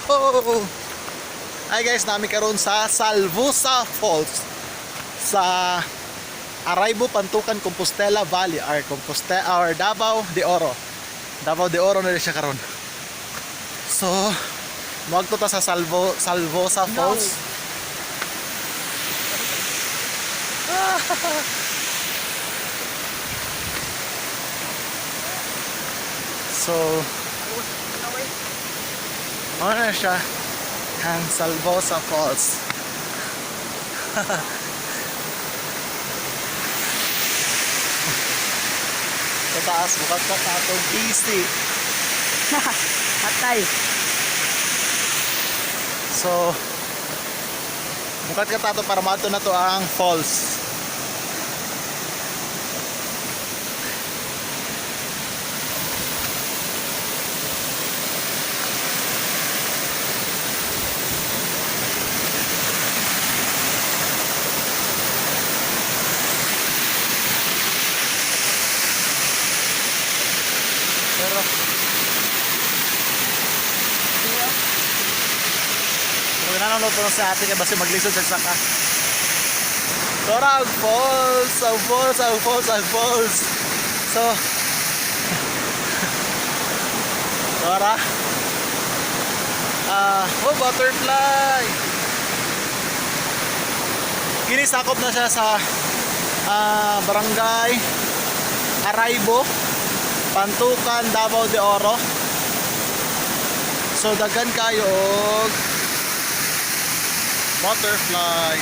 Ho! Hi guys, nami karon sa Salvosa Falls sa Araybo, Pantukan, Compostela Valley or Compostela or Davao de Oro. Davao de Oro na rin siya karon. So, moadto ta sa Salvosa Falls. So, ano na siya? Ang Salvosa Falls. Sa taas, bukat ka sa atong PC. Patay. So, bukat ka tato para mato na to ang falls. Pero, Pero nanonood po sa ate kaya basta maglisod sa saka. Dora, ang falls! Ang falls! Ang falls! Ang falls! So, Dora. Ah, oh, butterfly! Kini sakop na siya sa barangay Araybo, Pantukan, Davao de Oro. So daghan kayo og butterfly.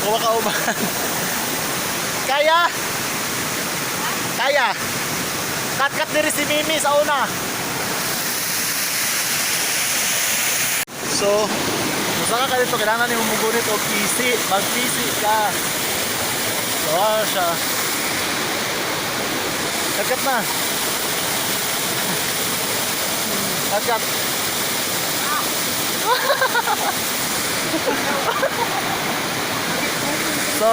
Kuha ka uban. Kaya! Kaya! Kat-kat diri si Mimi sa una. So, musa ka dito, kailangan nimo mugunit og PC. Mag-PC ka. So, ano siya. Kat-kat na. Kat-kat. So,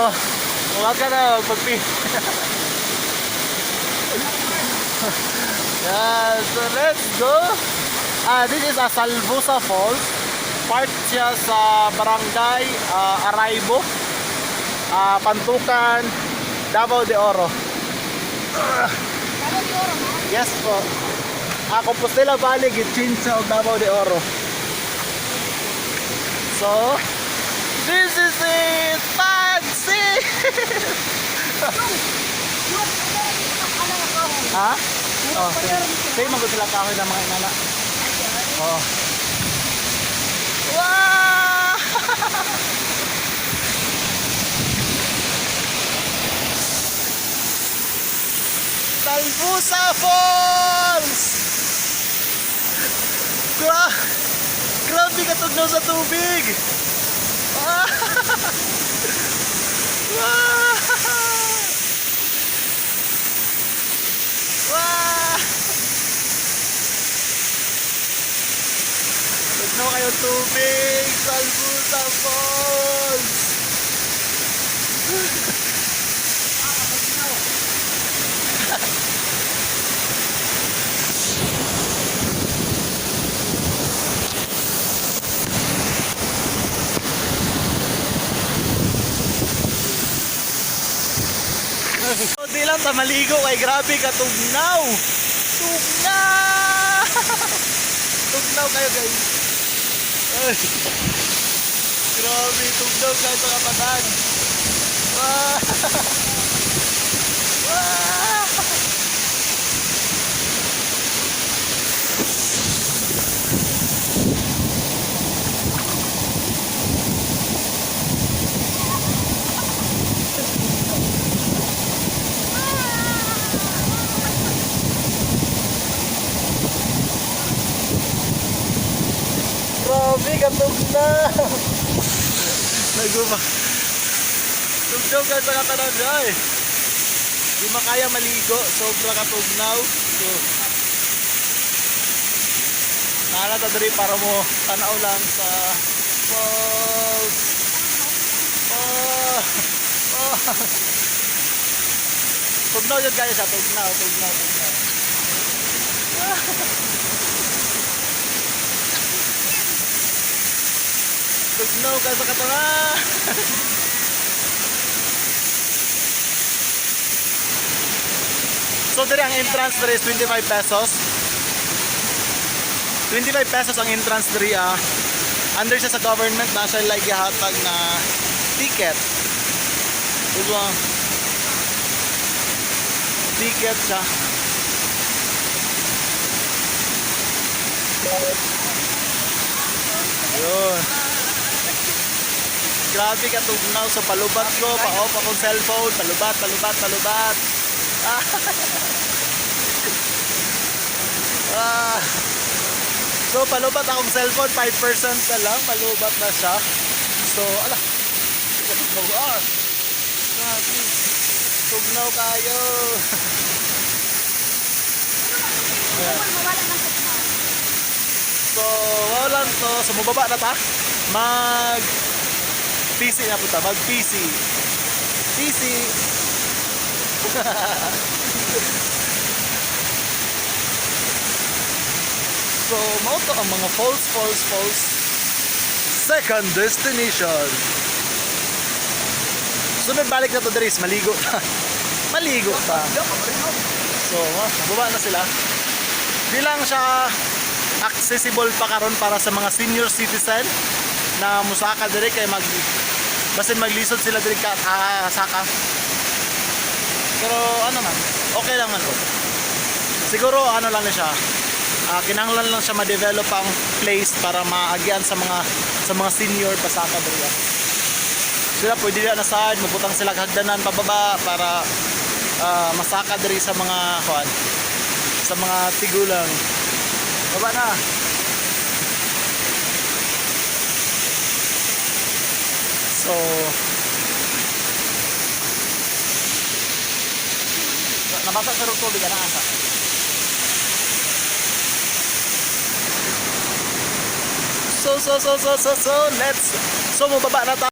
wala ka na magpi. Yeah, so let's go. Ah, this is a Salvosa Falls. Part siya sa barangay Araybo, Pantukan, Davao de Oro. Davao de Oro, ha? Yes po. Ah, Compostela Valley, Gichincha, ug Davao de Oro. So, this is it! Pansit! Ha? Oh, same, same man gud sila kahoy ng mga inana. Oh. Wow! Talbusa Falls! Gra Grabe katugnaw sa tubig! Ah! Wow! Wow! Tugnaw kayo tubig! Salbusa Falls! So, di lang ta maligo kay grabe ka tugnaw. Tugnaw! Tugnaw kayo, guys. Ay. Grabe, tugnaw kayo sa kapatan. Wow! Wow! Grabe ka tugnaw. Naguma. Tugnaw ka sa katanan ay. Di makaya maligo, sobra katugnaw. So, naalata diri para mo tanaw lang sa falls. Oh. Oh. Tugnaw yun kaya siya, tugnaw, tugnaw, tugnaw. Tugnaw ka sa katunga. So dire ang entrance dire is 25 pesos. 25 pesos ang entrance dire ah. Under siya sa government na siya like gihatag na ticket. Diba? Ticket siya. Yun. Grabe ka tugnaw sa palubat ko, pa-off akong cellphone, palubat, palubat, palubat. Ah. Ah. So palubat akong cellphone, 5% na lang, palubat na siya. So, ala. Tugnaw ah. Grabe. Tugnaw kayo. Mawala ng tugnaw. So, wala lang to. So, mababa na ta. Mag PC na punta. Mag PC. PC. So, mao to ang mga falls, falls, falls. Second destination. Sunod balik na to Dres, maligo ta. Maligo ta. So, baba na sila. Di lang siya accessible pa karon para sa mga senior citizen na musaka diri kay mag basin maglisod sila diri ka saka. Pero ano man, okay lang man po. Siguro ano lang na siya. Kinahanglan lang siya ma-develop ang place para maagian sa mga senior pasaka diri. Sila pwede na side, magbutang sila hagdanan pababa para masaka diri sa mga kuan, sa mga tigulang. Baba na. So, nabasa sa tubig ana asa. So so so so so so let's so mobaba na ta.